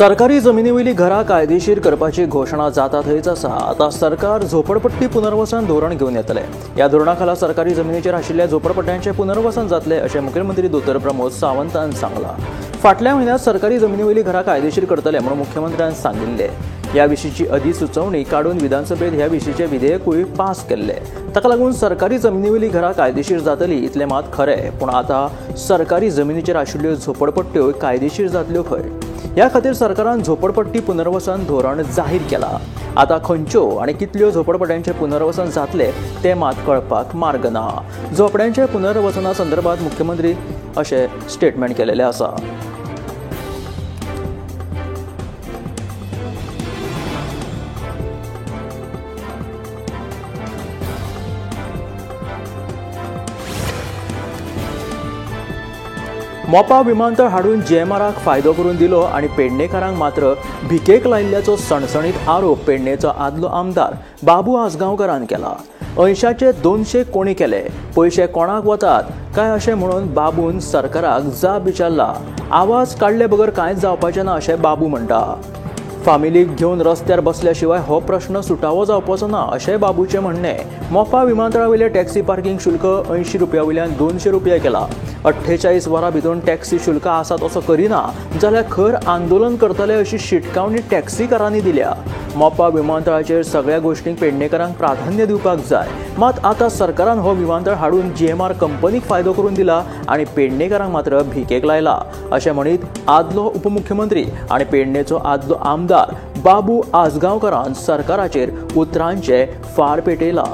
सरकारी जमिनीवयली घरां कायदेशीर करपाची घोशणा जाता थंयच आसा. आतां सरकार झोपडपट्टी पुनर्वसन धोरण घेवन येतले. ह्या धोरणा खाला सरकारी जमिनीचेर आशिल्ल्या झोपडपट्ट्यांचें पुनर्वसन जातलें अशें मुखेलमंत्री दोतोर प्रमोद सावंतान सांगलां. फाटल्या म्हयन्यांत सरकारी जमिनीवयली घरां कायदेशीर करतले म्हणून मुख्यमंत्र्यान सांगिल्लें. ह्या विशींची अधिसुचोवणी काडून विधानसभेत ह्या विशींचें विधेयकूय पास केल्लें. ताका लागून सरकारी जमिनीवयली घरां कायदेशीर जातली इतलें मात खरें, पूण आतां सरकारी जमिनीचेर आशिल्ल्यो झोपडपट्ट्यो कायदेशीर जातल्यो खंय? ह्या खातीर सरकारान झोपडपट्टी पुनर्वसन धोरण जाहीर केलां. आतां खंयच्यो आनी कितल्यो झोपडपट्ट्यांचें पुनर्वसन जातलें तें मात कळपाक मार्ग ना. झोपड्यांच्या पुनर्वसना संदर्भात मुख्यमंत्री अशें स्टेटमेंट केलेलें आसा. मोपा विमानतळ हाडून जीएमआराक फायदो करून दिलो आनी पेडणेकारांक मात्र भिकेक लायिल्ल्याचो सणसणीत आरोप पेडणेचो आदलो आमदार बाबू आजगांवकारान केला. 80चे 200 कोणी केले, पयशे कोणाक वतात काय अशें म्हणून बाबून सरकाराक जाप विचारला. आवाज काडले बगर कांयच जावपाचें ना अशें बाबू म्हणटा. फामिलीक घेवन रस्त्यार बसल्या शिवाय हो प्रश्न सुटावो जावपाचो ना अशें बाबूचें म्हणणें. मोपा विमानतळा वयलें टॅक्सी पार्किंग शुल्क 80 रुपया वयल्यान 200 रुपया केला. 48 वरां भितर टॅक्सी शुल्क आसा तसो करिना जाल्यार खर आंदोलन करतले अशी शिटकावणी टॅक्सीकारांनी दिल्या. मोपा विमानतळाचेर सगळ्या गोश्टींक पेडणेकारांक प्राधान्य दिवपाक जाय, मात आतां सरकारान हो विमानतळ हाडून जीएमआर कंपनीक फायदो करून दिला आनी पेडणेकारांक मात्र भिकेक लायला अशें म्हणीत आदलो उपमुख्यमंत्री आनी पेडणेचो आदलो आमदार बाबू आजगांवकारान सरकाराचेर उतरांचे फार पेटयला.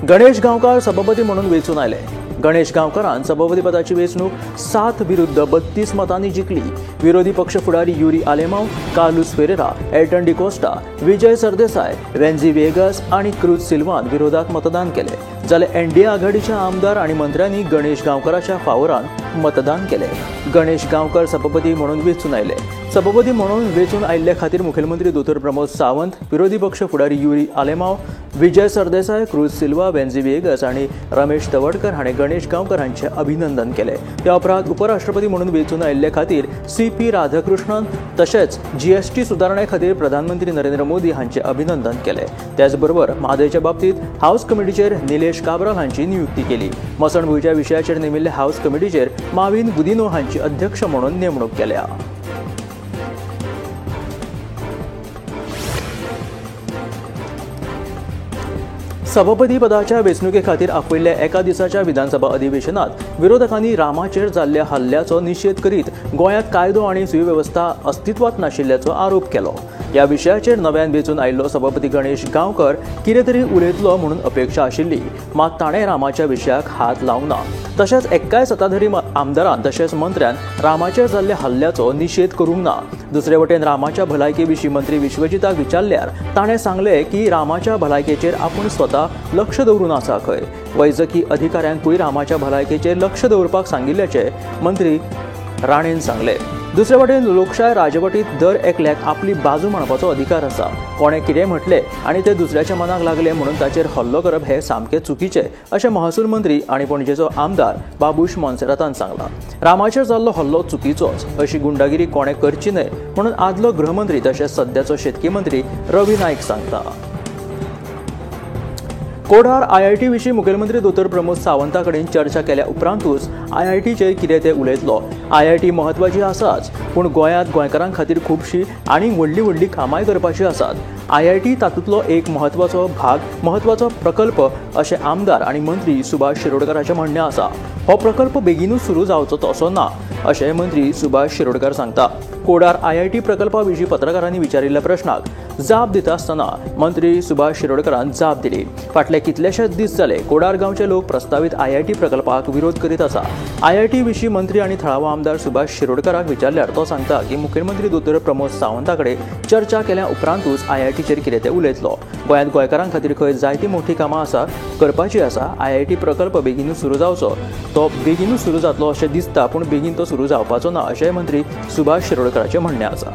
गणेश गांवकार सभापती म्हणून वेंचून आयले. गणेश गांवकारान सभापतीपदाची वेंचणूक 7 विरुद्ध 32 मतांनी जिखली. विरोधी पक्ष फुडारी युरी आलेमाव, कार्लुस फेरेरा, एल्टन डिकोस्टा, विजय सरदेसाय, वेन्झी वेगस आनी क्रूज सिल्वान विरोधात मतदान केले. जाल्यार एनडीए आघाडीच्या आमदार आनी मंत्र्यांनी गणेश गांवकाराच्या फावरान मतदान केले. गणेश गांवकर सभापती म्हणून वेंचून आयले. सभापती म्हणून वेंचून आयिल्ले खातीर मुखेलमंत्री दोतोर प्रमोद सावंत, विरोधी पक्ष फुडारी युरी आलेमाव, विजय सरदेसाय, क्रूज सिल्वा, वेन्झी वेगस आनी रमेश तवडकर हाणें गणेश गांवकर हांचें अभिनंदन केलें. त्या उपरांत उपराष्ट्रपती म्हणून वेंचून आयिल्ले खातीर सीपी राधाकृष्णन तशेंच जीएसटी सुदारणे खातीर प्रधानमंत्री नरेंद्र मोदी हांचें अभिनंदन केलें. त्याचबरोबर म्हादयच्या बाबतींत हावस कमिटीचेर निलेश काब्राल हांची नियुक्ती केली. मसणभुंयच्या विशयाचेर नेमिल्ले हावस कमिटीचेर माविन गुदिनो हांची अध्यक्ष म्हणून नेमणूक केल्या. सभापती पदाच्या वेंचणुके खातीर आपयिल्ल्या एका दिसाच्या विधानसभा अधिवेशनात विरोधकांनी रामाचेर जाल्ल्या हल्ल्याचो निशेध करीत गोंयांत कायदो आनी सुवेवस्था अस्तित्वांत नाशिल्ल्याचो आरोप केलो. ह्या विशयाचेर नव्यान वेंचून आयिल्लो सभापती गणेश गांवकर कितें तरी उलयतलो म्हणून अपेक्षा आशिल्ली, मात ताणें रामाच्या विशयाक हात लावंक ना. तशेंच एक्काय सत्ताधारी आमदारान तशेंच मंत्र्यान रामाचेर जाल्ल्या हल्ल्याचो निशेध करूंक ना. दुसरे वटेन रामाच्या भलायके विशीं मंत्री विश्वजिताक विचारल्यार ताणें सांगलें की रामाच्या भलायकेचेर आपूण स्वता लक्ष दवरून आसा खंय. वैजकी अधिकाऱ्यांकूय रामाच्या भलायकेचेर लक्ष दवरपाक सांगिल्ल्याचें मंत्री राणेन सांगलें. दुसरे वटेन लोकशाय राजवटीत दर एकल्याक आपली बाजू मांडपाचो अधिकार आसा. कोणें कितें म्हटलें आनी तें दुसऱ्याच्या मनाक लागलें म्हणून ताचेर हल्लो करप हें सामकें चुकीचें अशें महसूल मंत्री आनी पणजेचो आमदार बाबूश मोन्सेरातान सांगलां. रामाचेर जाल्लो हल्लो चुकीचोच, अशी गुंडागिरी कोणें करची न्हय म्हणून आदलो गृहमंत्री तशेंच सद्याचो शेतकी मंत्री रवी नायक सांगता. कोडार आयआयटी विशीं मुखेलमंत्री दोतोर प्रमोद सावंता कडेन चर्चा केल्या उपरांतूच आयआयटीचेर कितें तें उलयतलो. आयआयटी म्हत्वाची आसाच, पूण गोंयांत गोंयकारां खातीर खुबशीं आनी व्हडलीं व्हडलीं कामांय करपाचीं आसात. आयआयटी तातूंतलो एक म्हत्वाचो भाग, म्हत्वाचो प्रकल्प अशें आमदार आनी मंत्री सुभाष शिरोडकाराचें म्हणणें आसा. हो प्रकल्प बेगीनूच सुरू जावचो तसो ना अशें मंत्री सुभाष शिरोडकार सांगता. कोडार आयआयटी प्रकल्पा विशीं पत्रकारांनी विचारिल्ल्या प्रश्नाक जाप दिता आसतना मंत्री सुभाष शिरोडकारान जाप दिली. फाटले कितलेशेच दीस जाले कोडार गांवचे लोक प्रस्तावीत आयआयटी प्रकल्पाक विरोध करीत आसा. आयआयटी विशीं मंत्री आनी थळावो आमदार सुभाष शिरोडकाराक विचारल्यार तो सांगता की मुखेलमंत्री दोतोर प्रमोद सावंता कडेन चर्चा केल्या उपरांतूच आयआयटीचेर कितें तें उलयतलो. गोंयांत गोंयकारां खातीर खंय जायती मोठी कामां आसा करपाची आसा. आयआयटी प्रकल्प बेगीनूच सुरू जावचो, तो बेगीनूच सुरू जातलो अशें दिसता, पूण बेगीन तो सुरू जावपाचो ना अशें मंत्री सुभाष शिरोडकाराचें म्हणणें आसा.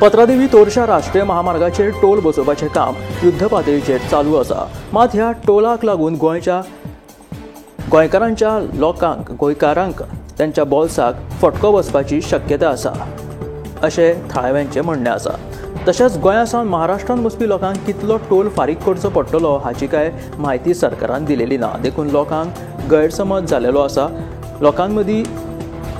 पत्रादेवी तोरशा राष्ट्रीय महामार्गाचेर टोल बसोवपाचें काम युद्ध पातळीचेर चालू आसा. मात ह्या टोलाक लागून गोंयकारांच्या लोकांक गोंयकारांक त्यांच्या बोल्साक फटको बसपाची शक्यता आसा अशें थळाव्यांचें म्हणणें आसा. तशेंच गोंया सावन महाराष्ट्रांत वचपी लोकांक कितलो टोल फारीक करचो पडटलो हाची कांय म्हायती सरकारान दिलेली ना, देखून लोकांक गैरसमज जाल्लो आसा. लोकांमदीं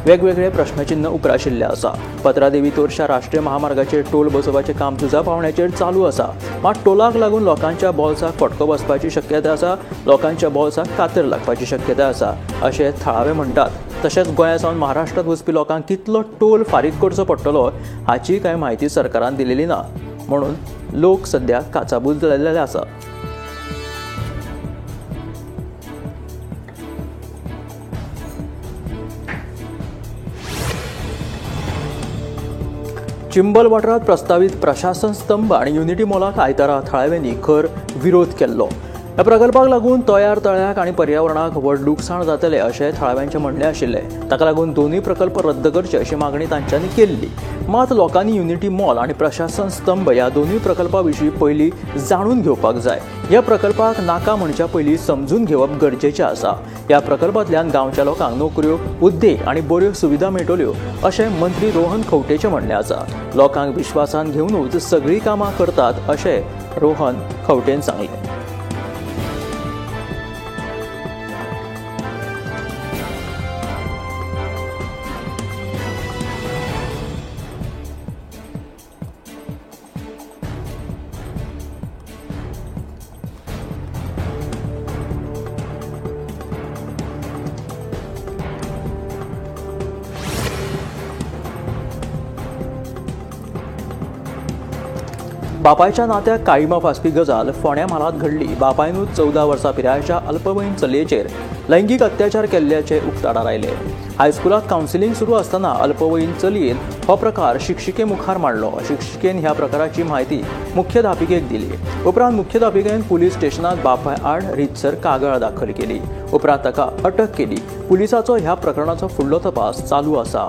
वेगवेगळे प्रश्नचिन्ह उप्राशिल्ले आसा. पत्रादेवी तोरशा राष्ट्रीय महामार्गाचेर टोल बसोवपाचें काम झुजा पावण्याचेर चालू आसा. मात टोलाक लागून लोकांच्या बोल्साक फटको बसपाची शक्यता आसा, लोकांच्या बोल्साक कातर लागपाची शक्यता आसा अशें थळावे म्हणटात. तशेंच गोंया सावन महाराष्ट्रांत वचपी लोकांक कितलो टोल फारीक करचो पडटलो हाची कांय म्हायती सरकारान दिलेली ना, म्हणून लोक सद्या काचाबूल जाल्ले आसा. चिंबल वाठारांत प्रस्तावीत प्रशासन स्तंभ आनी युनिटी मॉलाक आयतारा थळाव्यांनी खर विरोध केल्लो. ह्या प्रकल्पाक लागून तयार तळ्याक आनी पर्यावरणाक व्हड लुकसाण जातलें अशें थळाव्यांचें म्हणणें आशिल्लें. ताका लागून दोनूय प्रकल्प रद्द करचे अशी मागणी तांच्यांनी केल्ली. मात लोकांनी युनिटी मॉल आनी प्रशासन स्तंभ ह्या दोनूय प्रकल्पा विशीं पयलीं जाणून घेवपाक जाय. ह्या प्रकल्पाक नाका म्हणच्या पयलीं समजून घेवप गरजेचें आसा. ह्या प्रकल्पांतल्यान गांवच्या लोकांक नोकऱ्यो, उद्देग आनी बऱ्यो सुविधा मेळटल्यो अशें मंत्री रोहन खंवटेचें म्हणणें आसा. लोकांक विश्वासान घेवनूच सगळीं कामां करतात अशें रोहन खंवटेन सांगलें. बापायच्या नात्याक काळीमा फासपी गजाल फोंड्या म्हालांत घडली. बापायनूच 14 वर्सां पिरायेच्या अल्पवयीन चलयेचेर लैंगीक अत्याचार केल्ल्याचे उक्ताडार आयले. हायस्कुलांत कावन्सिलींग सुरू आसतना अल्पवयीन चलयेन हो प्रकार शिक्षिके मुखार मांडलो. शिक्षिकेन ह्या प्रकाराची म्हायती मुख्याध्यापिकेक दिली. उपरांत मुख्याध्यापिकेन पुलीस स्टेशनांत बापाय आड रितसर कागाळ दाखल केली. उपरांत ताका अटक केली. पुलिसाचो ह्या प्रकरणाचो फुडलो तपास चालू आसा.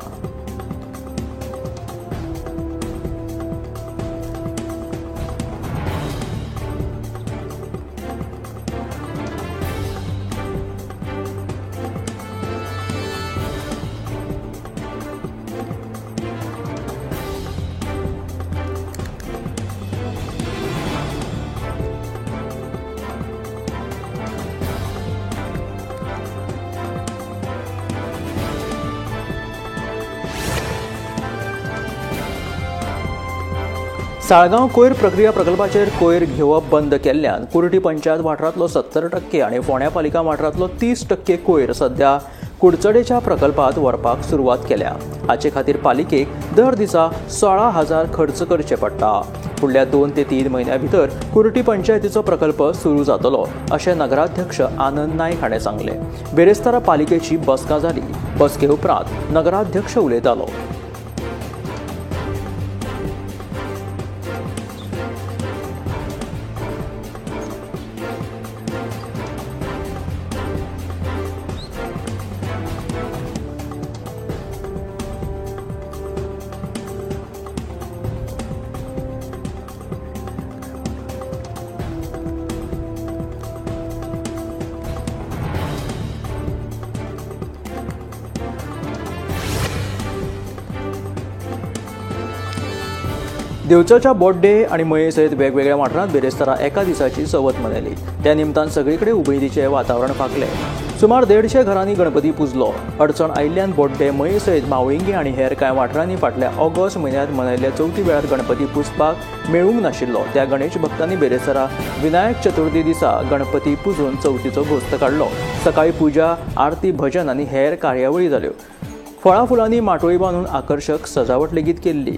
साळगांव कोयर प्रक्रिया प्रकल्पाचेर कोयर घेवप बंद केल्ल्यान कुर्टी पंचायत वाठारांतलो 70% आनी फोंड्या पालिका वाठारांतलो 30% कोयर सध्या कुडचडेच्या प्रकल्पात व्हरपाक सुरवात केल्या. हाचे खातीर पालिकेक दर दिसा 16,000 खर्च करचे पडटा. फुडल्या 2 ते 3 म्हयन्या भितर कुर्टी पंचायतीचो प्रकल्प सुरू जातलो अशें नगराध्यक्ष आनंद नायक हाणें सांगलें. बिरेस्तारा पालिकेची बसका जाली. बसके उपरांत नगराध्यक्ष उलयतालो. देवचाच्या बोड्डे आनी मये सयत वेगवेगळ्या वाठारांत बिरेस्तारा एका दिसाची चवथ मनयली. त्या निमतान सगळीकडे उमेदीचें वातावरण फांकलें. सुमार 150 घरांनी गणपती पुजलो. अडचण आयिल्ल्यान बोड्डे, मये सयत मावळिंगे आनी हेर कांय वाठारांनी फाटल्या ऑगस्ट म्हयन्यांत मनयल्ल्या चवथी वेळार गणपती पुजपाक मेळूंक नाशिल्लो. त्या गणेश भक्तांनी बिरेस्तारा विनायक चतुर्थी दिसा गणपती पुजून चवथीचो घोस्त काडलो. सकाळी पुजा, आरती, भजन आनी हेर कार्यावळी जाल्यो. फळां फुलांनी माटोळी बांदून आकर्शक सजावट लेगीत केल्ली.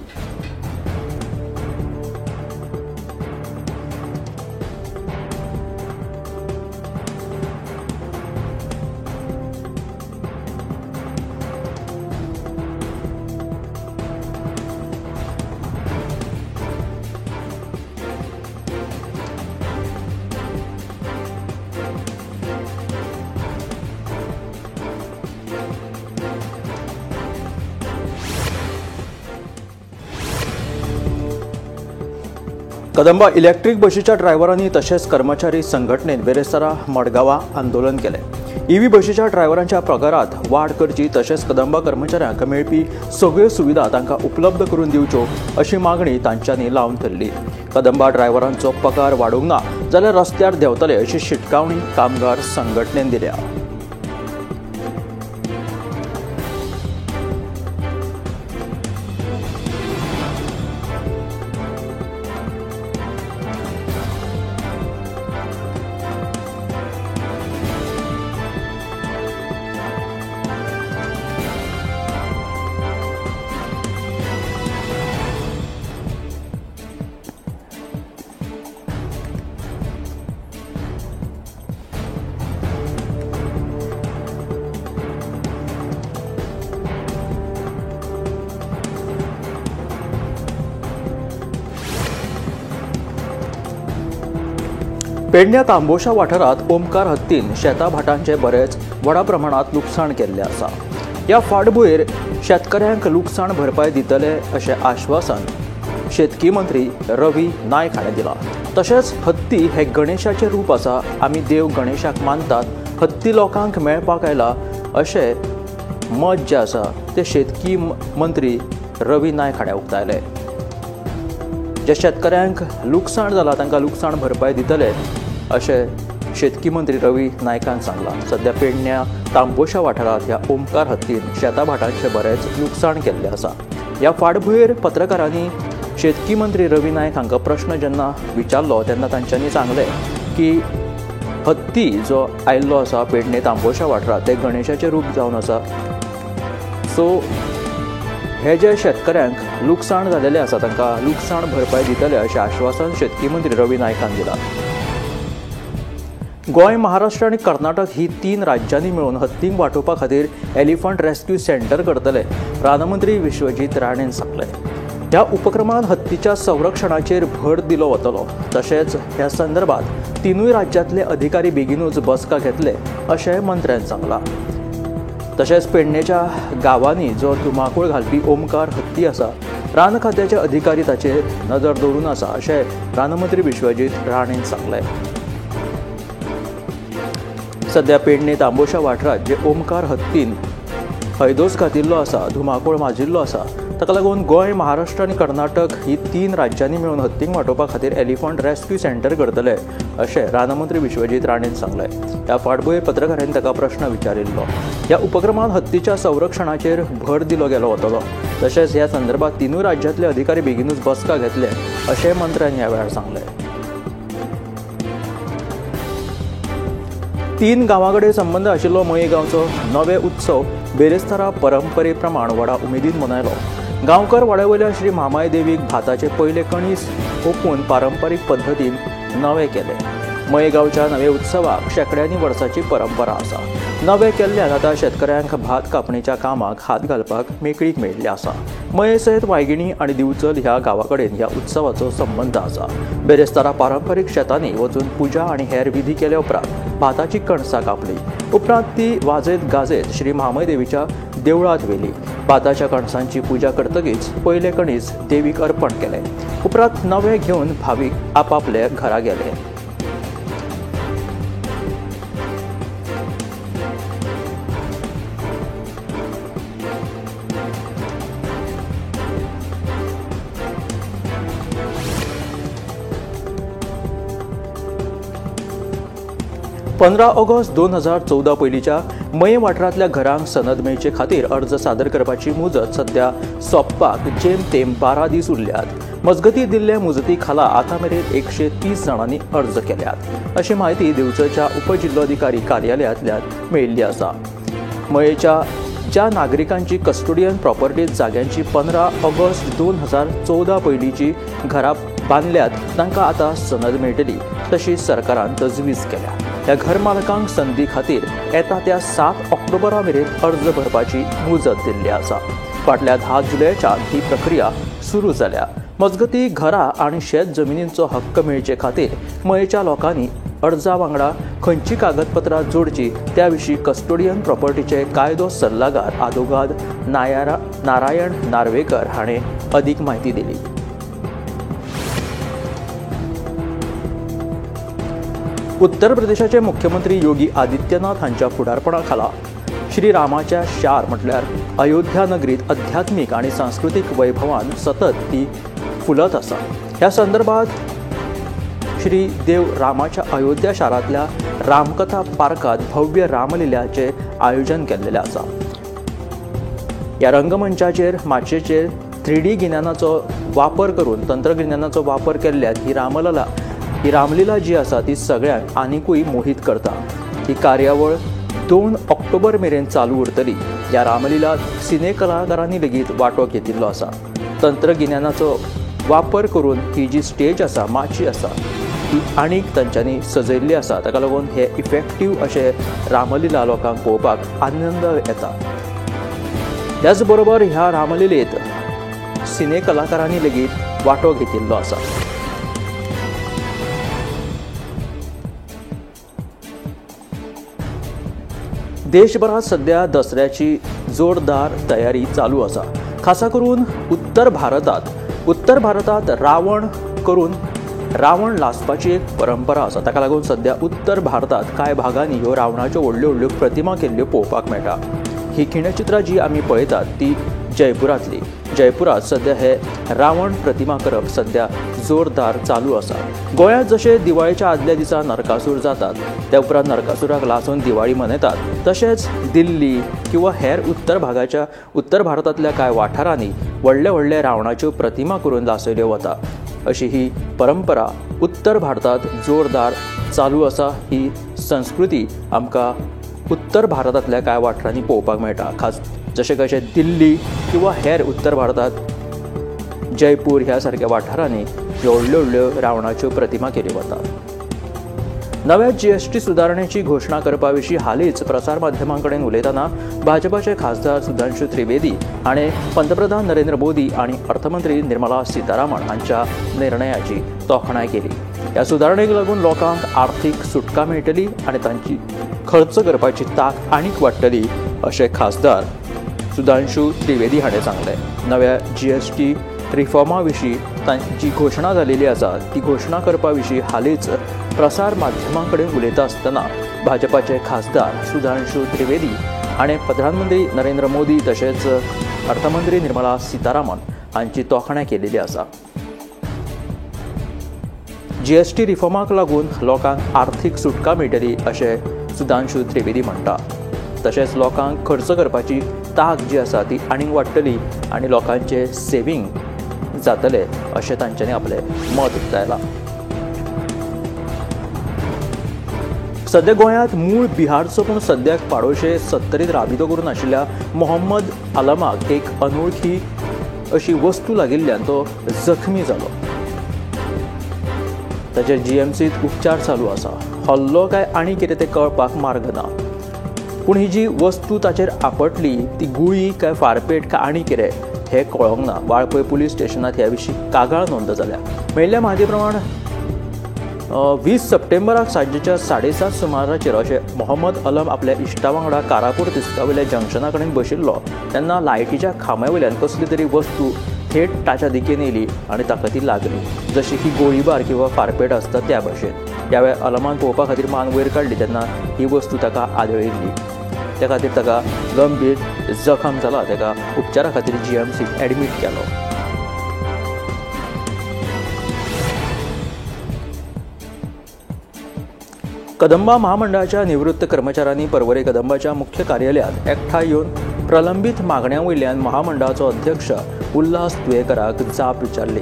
कदंबा इलेक्ट्रीक बशीच्या ड्रायव्हरांनी तशेंच कर्मचारी संघटनेन बेरेस्तारा मडगांवां आंदोलन केलें. ईव्ही बशीच्या ड्रायव्हरांच्या पगारांत वाड करची तशेंच कदंबा कर्मचाऱ्यांक मेळपी सगळ्यो सुविधा तांकां उपलब्ध करून दिवच्यो अशी मागणी तांच्यांनी लावन धरली. कदंबा ड्रायव्हरांचो पगार वाडूंक ना जाल्यार रस्त्यार देंवतले अशी शिटकावणी कामगार संघटनेन दिल्या. पेडण्या तांबोशा वाठारांत ओमकार हत्तीन शेता भाटांचें बरेंच व्हडा प्रमाणांत लुकसाण केल्लें आसा. ह्या फाटभुंयेर शेतकऱ्यांक लुकसाण भरपाय दितले अशें आश्वासन शेतकी मंत्री रवी नायक हाणें दिलां. तशेंच हत्ती हे गणेशाचें रूप आसा, आमी देव गणेशाक मानतात, हत्ती लोकांक मेळपाक आयला अशें मत जें आसा तें शेतकी मंत्री रवी नायक हाणें उक्तायलें. जे शेतकऱ्यांक लुकसाण जालां तांकां लुकसाण भरपाय दितले अशें शेतकी मंत्री रवी नायकान सांगलां. सद्या पेडण्या तांबोशा वाठारांत ह्या ओमकार हत्तीन शेता भाटांचें बरेंच लुकसाण केल्लें आसा. ह्या फाटभुंयेर पत्रकारांनी शेतकी मंत्री रवी नायक हांकां प्रश्न जेन्ना विचारलो तेन्ना तांच्यांनी सांगलें की हत्ती जो आयिल्लो आसा पेडणे तांबोशा वाठारांत तें गणेशाचें रूप जावन आसा. सो हे जे शेतकऱ्यांक लुकसाण जालेलें आसा तांकां लुकसाण भरपाय दितले अशें आश्वासन शेतकी मंत्री रवी नायकान दिलां. गोंय, महाराष्ट्र आनी कर्नाटक ही 3 राज्यांनी मेळून हत्तींक वाटोवपा खातीर एलिफंट रेस्क्यू सेंटर करतले, रानमंत्री विश्वजीत राणेन सांगलें. ह्या उपक्रमांत हत्तीच्या संरक्षणाचेर भर दिलो वतलो. तशेंच ह्या संदर्भात 3 राज्यांतले अधिकारी बेगीनूच बसका घेतले अशें मंत्र्यान सांगलां. तशेंच पेडणेच्या गांवांनी जो धुमाकूळ घालपी ओमकार हत्ती आसा, रान खात्याचे अधिकारी ताचेर नदर दवरून आसा अशें रानमंत्री विश्वजीत राणेन सांगलें. सद्या पेडणे तांबोशा वाठारांत जे ओमकार हत्तीन हैदोस घातिल्लो आसा, धुमाकूळ माजिल्लो आसा, ताका लागून गोंय, महाराष्ट्र आनी कर्नाटक ही 3 राज्यांनी मेळून हत्तींक वाटोवपा खातीर एलिफंट रेस्क्यू सेंटर करतले अशें रानमंत्री विश्वजीत राणेन सांगलें. ह्या फाटभुंयेर पत्रकारांनी ताका प्रश्न विचारिल्लो. ह्या उपक्रमांत हत्तीच्या संरक्षणाचेर भर दिलो गेलो वतलो. तशेंच ह्या संदर्भात 3 राज्यांतले अधिकारी बेगीनूच बसका घेतले अशें मंत्र्यान ह्या वेळार सांगलें. 3 गांवां कडेन संबंद आशिल्लो मये गांवचो नवे उत्सव बेरेस्तारा परंपरे प्रमाण व्हडा उमेदीन मनयलो. गांवकर वाड्यावयल्या श्री म्हामाय देवीक भाताचे पयले कणीस ओपून पारंपरीक पद्दतीन नवे केले. मये गांवच्या नवे उत्सवाक शेंकड्यांनी वर्साची परंपरा आसा. नवे केल्ल्यान आतां शेतकऱ्यांक भात कापणीच्या कामाक हात घालपाक मेकळीक मेळिल्ली आसा. मये सयत वायगिणी आनी दिवचल ह्या गांवा कडेन ह्या उत्सवाचो संबंद आसा. बेरेस्तारा पारंपरीक शेतांनी वचून पुजा आनी हेर विधी केल्या उपरांत भाताची कणसां कापली. उपरांत ती वाजयत गाजयत श्री म्हामय देवीच्या देवळांत व्हेली. भाताच्या कणसांची पुजा करतकीच पयले कणीस देवीक अर्पण केले. उपरांत नवे घेवन भावीक आपापल्या घरा गेले. पंदरा ऑगस्ट 2014 पयलींच्या मये वाठारांतल्या घरांक सनद मेळचे खातीर अर्ज सादर करपाची मुजत सद्या सोंपपाक जेमतेम 12 दीस उरल्यात. मजगती दिल्ल्या मुजती खाला आतां मेरेन 130 जाणांनी अर्ज केल्यात अशी म्हायती दिवचलच्या उपजिल्लोधिकारी कार्यालयांतल्यान मेळिल्ली आसा. मयेच्या ज्या नागरिकांची कस्टोडियन प्रॉपर्टी जाग्यांची 15 ऑगस्ट 2014 पयलींची घरां बांदल्यात तांकां आतां सनद मेळटली तशी सरकारान तजवीज केल्या. ह्या घर मालकांक संदी खातीर येता त्या 7 ऑक्टोबरा मेरेन अर्ज भरपाची मुजत दिल्ली आसा. फाटल्या 10 जुलयच्यान ही प्रक्रिया सुरू जाल्या. मजगती घरां आनी शेत जमिनींचो हक्क मेळचे खातीर मयेच्या लोकांनी अर्जा वांगडा खंयची कागदपत्रां जोडची त्या विशीं कस्टोडियन प्रॉपर्टीचे कायदो सल्लागार आदोगाद नारायण नार्वेकर हाणें अदीक म्हायती दिली. उत्तर प्रदेशाचे मुख्यमंत्री योगी आदित्यनाथ हांच्या फुडारपणा खाला श्री रामाच्या शार म्हटल्यार अयोध्या नगरीत आध्यात्मिक आनी सांस्कृतीक वैभवान सतत ती फुलत आसा। ह्या संदर्भात श्री देव रामाच्या अयोध्या शारांतल्या रामकथा पार्कात भव्य रामलीलाचें आयोजन केल्लें आसा। ह्या रंगमंचाचेर माचयेचेर 3D गिन्यानाचो वापर करून तंत्रगिन्यानाचो वापर केल्ल्यान ही रामलीला जी आसा ती सगळ्यांक आनिकूय मोहीत करता। ही कार्यावळ 2 ऑक्टोबर मेरेन चालू उरतली। ह्या रामलीलात सिने कलाकारांनी लेगीत वांटो घेतिल्लो आसा। तंत्रगिन्यानाचो वापर करून ही जी स्टेज आसा, माची आसा, ती आनीक तांच्यांनी सजयल्ली आसा। ताका लागून हे इफेक्टीव अशें रामलीला लोकांक पळोवपाक आनंद येता। त्याच बरोबर ह्या रामलीलेत सिने कलाकारांनी लेगीत वांटो घेतिल्लो आसा। देशभरात सध्या दसऱ्याची जोरदार तयारी चालू आसा। खासा करून उत्तर भारतात रावण करून रावण लासपाची एक परंपरा आसा। ताका लागून सध्या उत्तर भारतात कांय भागांनी ह्यो रावणाच्यो व्हडल्यो व्हडल्यो प्रतिमा केल्ल्यो पळोवपाक मेळटा। ही खिणचित्रां जी आमी पळयतात ती जयपुरांतली। जयपुरात सध्या हे रावण प्रतिमा करप सध्या जोरदार चालू आसा। गोंयांत जशें दिवाळेच्या आदल्या दिसा नरकासूर जातात, त्या उपरांत नरकासुराक लासून दिवाळी मनयतात, तशेंच दिल्ली किंवा हेर उत्तर भारतांतल्या कांय वाठारांनी व्हडले व्हडले रावणाच्यो प्रतिमा करून लासयल्यो वता। अशी ही परंपरा उत्तर भारतात जोरदार चालू आसा। ही संस्कृती आमकां उत्तर भारतांतल्या कांय वाठारांनी पळोवपाक मेळटा। खास जशें कशें दिल्ली किंवा हेर उत्तर भारतात जयपूर ह्या सारक्या वाठारांनी व्हडल्यो व्हडल्यो रावणाच्यो प्रतिमा केल्यो वता। नव्या GST सुदारणेची घोशणा करपा विशीं हालींच प्रसार माध्यमां कडेन उलयतना भाजपाचे खासदार सुधांशु त्रिवेदी हाणें पंतप्रधान नरेंद्र मोदी आनी अर्थमंत्री निर्मला सीतारामन हांच्या निर्णयाची तोखणाय केली। ह्या सुदारणेक लागून लोकांक आर्थीक सुटका मेळटली आनी तांची खर्च करपाची तांक आनीक वाडटली अशें खासदार सुधांशु त्रिवेदी हाणें सांगलें। नव्या GST रिफॉर्मा विशीं जी घोशणा जालेली आसा ती घोशणा करपा विशीं हालींच प्रसार माध्यमां कडेन उलयता आसतना भाजपाचे खासदार सुधांशु त्रिवेदी हाणें प्रधानमंत्री नरेंद्र मोदी तशेंच अर्थमंत्री निर्मला सीतारामन हांची तोखणाय केलेली आसा। GST रिफॉर्माक लागून लोकांक आर्थीक सुटका मेळटली अशें सुधांशु त्रिवेदी म्हणटा। तशेंच लोकांक खर्च करपाची तांक जी आसा ती आनीक वाडटली आनी लोकांचे सेव्हींग जातले अशें तांच्यांनी आपलें मत उक्तायलां। सध्या गोंयांत मूळ बिहारचो पूण सद्याक पाडोशे 70 राबितो करून आशिल्ल्या मोहम्मद आलमाक एक अनोळखी अशी वस्तू लागिल्ल्यान तो जखमी जालो। ताचेर GMCत उपचार चालू आसा। हल्लो काय आनी कितें तें कळपाक मार्ग ना, पूण ही जी वस्तू ताचेर आपटली ती गुळी काय फारपेट काय आनी कितें हें कळोंक ना। वाळपय पुलीस स्टेशनांत ह्या विशीं कागाळ नोंद जाल्या। मेळिल्ल्या म्हायती प्रमाण 20 सप्टेंबराक सांजेच्या 7:30 सुमाराचेर अशें मोहम्मद अलम आपल्या इश्टा वांगडा कारापूर तिस्का वयल्या जंक्शना कडेन बशिल्लो तेन्ना लायटीच्या खांब्या वयल्यान कसली तरी वस्तू थेट ताच्या दिकेन येयली आनी ताका ती लागली, जशी की गोळीबार किंवा फारपेट आसता त्या भशेन। ह्या वेळार अलमान पळोवपा खातीर मान वयर काडली तेन्ना ही वस्तू ताका आदळिल्ली। त्या खातीर ताका गंभीर जखम जाला। ताका उपचारा खातीर GMCत एडमीट केलो। कदंबा महामंडळाच्या निवृत्त कर्मचाऱ्यांनी पर्वरे कदंबाच्या मुख्य कार्यालयात एकठांय येवन प्रलंबीत मागण्यां वयल्यान महामंडळाचो अध्यक्ष उल्हास तुयेकराक जाप विचारली।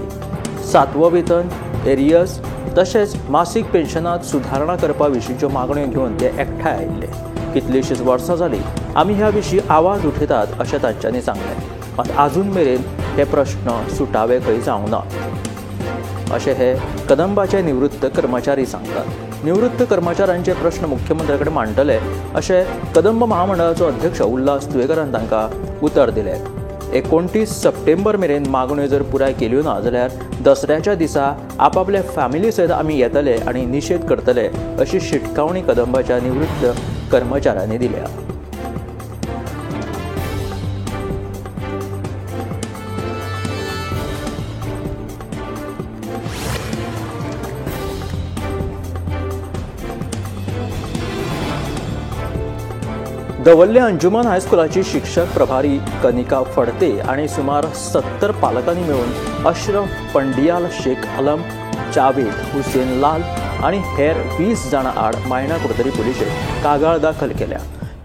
7वो वेतन, एरियर्स तशेंच मासीक पेन्शनात सुदारणा करपा विशींच्यो मागण्यो घेवन ते एकठांय आयिल्ले। कितलीशींच वर्सां जालीं आमी ह्या विशीं आवाज उठयतात अशें तांच्यांनी सांगलें, मात आजून मेरेन हे प्रश्न सुटावे खंय जावंक ना अशें हे कदंबाचे निवृत्त कर्मचारी सांगतात। निवृत्त कर्मचाऱ्यांचे प्रश्न मुख्यमंत्र्या कडेन मांडटले अशें कदंब महामंडळाचो अध्यक्ष उल्हास तुयेकरान तांकां उतर दिलें। 29 सप्टेंबर मेरेन मागण्यो जर पुराय केल्यो ना जाल्यार दसऱ्याच्या दिसा आपापल्या फॅमिली सयत आमी येतले आनी निशेध करतले अशी शिटकावणी कदंबाच्या निवृत्त कर्मचाऱ्यांनी दिल्या। दवर्ले अंजुमन हायस्कुलाची शिक्षक प्रभारी कनिका फडते आनी सुमार 70 पालकांनी मेळून अशरफ पंडियाल, शेख अलम, जावेद हुसेन लाल आनी हेर 20 जाणां आड मायणा कुडतरी पुलिशेंत कागाळ दाखल केल्या.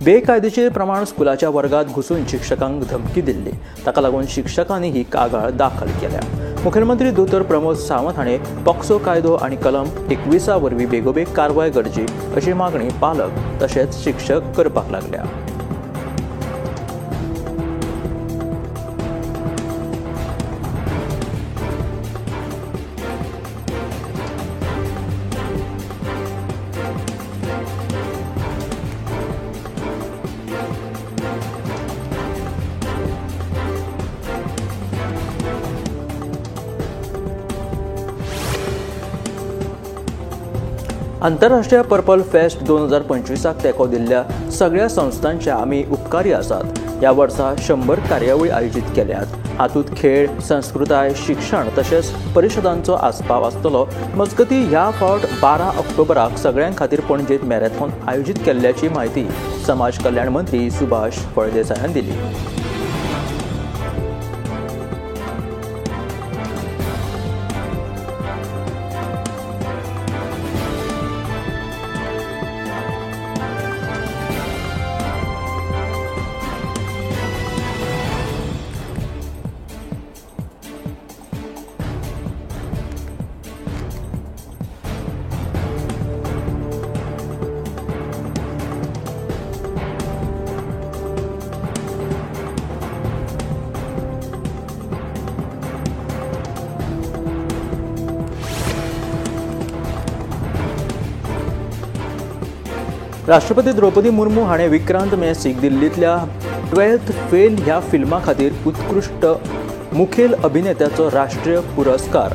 बेकायदेशीर प्रमाण स्कुलाच्या वर्गात घुसून शिक्षकांक धमकी दिल्ली. ताका लागून शिक्षकांनी ही कागाळ दाखल केल्या. मुखेलमंत्री दोतोर प्रमोद सावंत हाणें पॉक्सो कायदो आनी कलम 21 वरवीं बेगोबेग कारवाय करची अशी मागणी पालक तशेंच शिक्षक करपाक लागल्या. आंतरराष्ट्रीय पर्पल फेस्ट 2025 तेंको दिल्ल्या सगळ्या संस्थांच्या आमी उपकारी आसात. ह्या वर्सा 100 कार्यावळी आयोजीत केल्यात. हातूंत खेळ, संस्कृताय, शिक्षण तशेंच परिशदांचो आस्पाव आसतलो. मजगतीं ह्या फावट 12 ऑक्टोबराक सगळ्यां खातीर पणजेंत मॅरेथॉन आयोजीत केल्ल्याची म्हायती समाज कल्याण मंत्री सुभाष फळदेसायान दिली. राष्ट्रपती द्रौपदी मुर्मू हाणें विक्रांत मेसीक दिल्लींतल्या 12th fail ह्या फिल्मा खातीर उत्कृश्ट मुखेल अभिनेत्याचो राष्ट्रीय पुरस्कार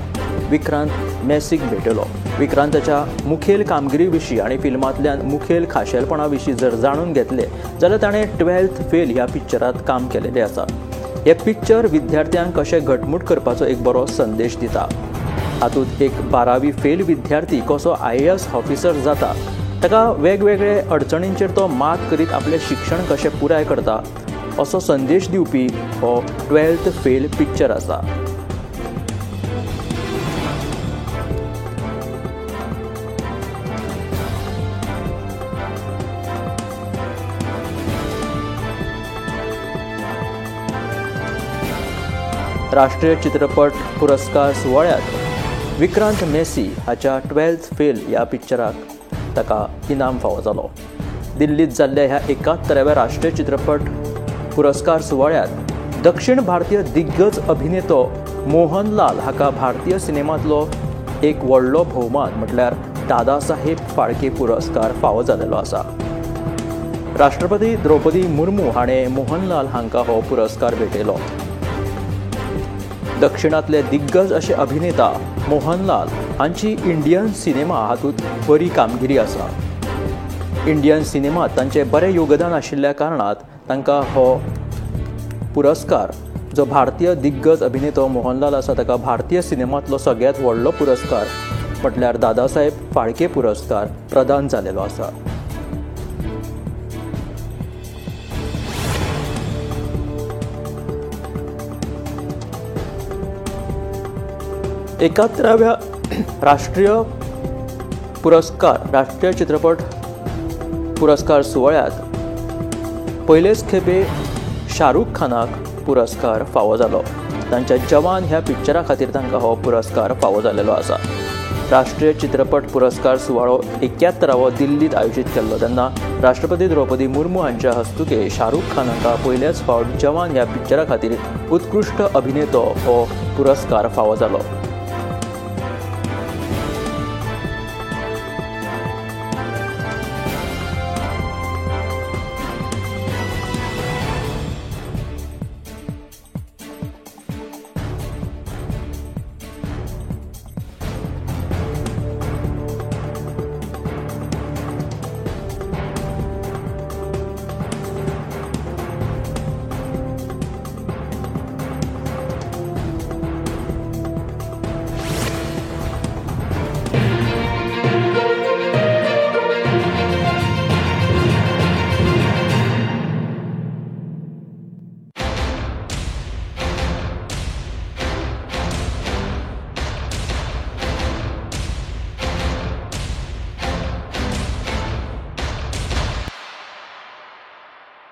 विक्रांत मेसीक भेटयलो. विक्रांताच्या मुखेल कामगिरी विशीं आनी फिल्मांतल्यान मुखेल खाशेलपणा विशीं जर जाणून घेतले जाल्यार ताणें 12th fail ह्या पिक्चरांत काम केलेलें आसा. हें पिक्चर विद्यार्थ्यांक कशें घटमूट करपाचो एक बरो संदेश दिता. हातूंत एक 12वी फेल विद्यार्थी कसो IAS officer जाता, ताका वेगवेगळे अडचणींचेर तो मात करीत आपलें शिक्षण कशें पुराय करता असो संदेश दिवपी हो 12th fail picture आसा. राष्ट्रीय चित्रपट पुरस्कार सुवाळ्यांत विक्रांत मेसी हाच्या 12th fail ह्या पिक्चराक ताका इनाम फावो जालो. दिल्लींत जाल्ल्या ह्या 71व्या राष्ट्रीय चित्रपट पुरस्कार सुवाळ्यांत दक्षिण भारतीय दिग्गज अभिनेतो मोहनलाल हाका भारतीय सिनेमांतलो एक व्हडलो भोवमान म्हटल्यार दादासाहेब फाळके पुरस्कार फावो जाल्लो आसा. राष्ट्रपती द्रौपदी मुर्मू हाणें मोहनलाल हांकां हो पुरस्कार भेटयलो. दक्षिणांतले दिग्गज अशे अभिनेता मोहनलाल हांची इंडियन सिनेमा हातूंत बरी कामगिरी आसा. इंडियन सिनेमांत तांचें बरें योगदान आशिल्ल्या कारणान तांकां हो पुरस्कार, जो भारतीय दिग्गज अभिनेतो मोहनलाल आसा ताका भारतीय सिनेमांतलो सगळ्यांत व्हडलो पुरस्कार म्हटल्यार दादासाहेब फाळके पुरस्कार प्रदान जाल्लो आसा. 71व्या राष्ट्रीय पुरस्कार राष्ट्रीय चित्रपट पुरस्कार सुवाळ्यांत पयलेच खेपे शाहरुख खानाक पुरस्कार फावो जालो. तांच्या जवान ह्या पिक्चरा खातीर तांकां हो पुरस्कार फावो जाल्लो आसा. राष्ट्रीय चित्रपट पुरस्कार सुवाळो 71वो दिल्लींत आयोजीत केल्लो तेन्ना राष्ट्रपती द्रौपदी मुर्मू हांच्या हस्तुके शाहरुख खान हांकां पयल्याच फावट जवान ह्या पिक्चरा खातीर उत्कृश्ट अभिनेतो हो पुरस्कार फावो जालो.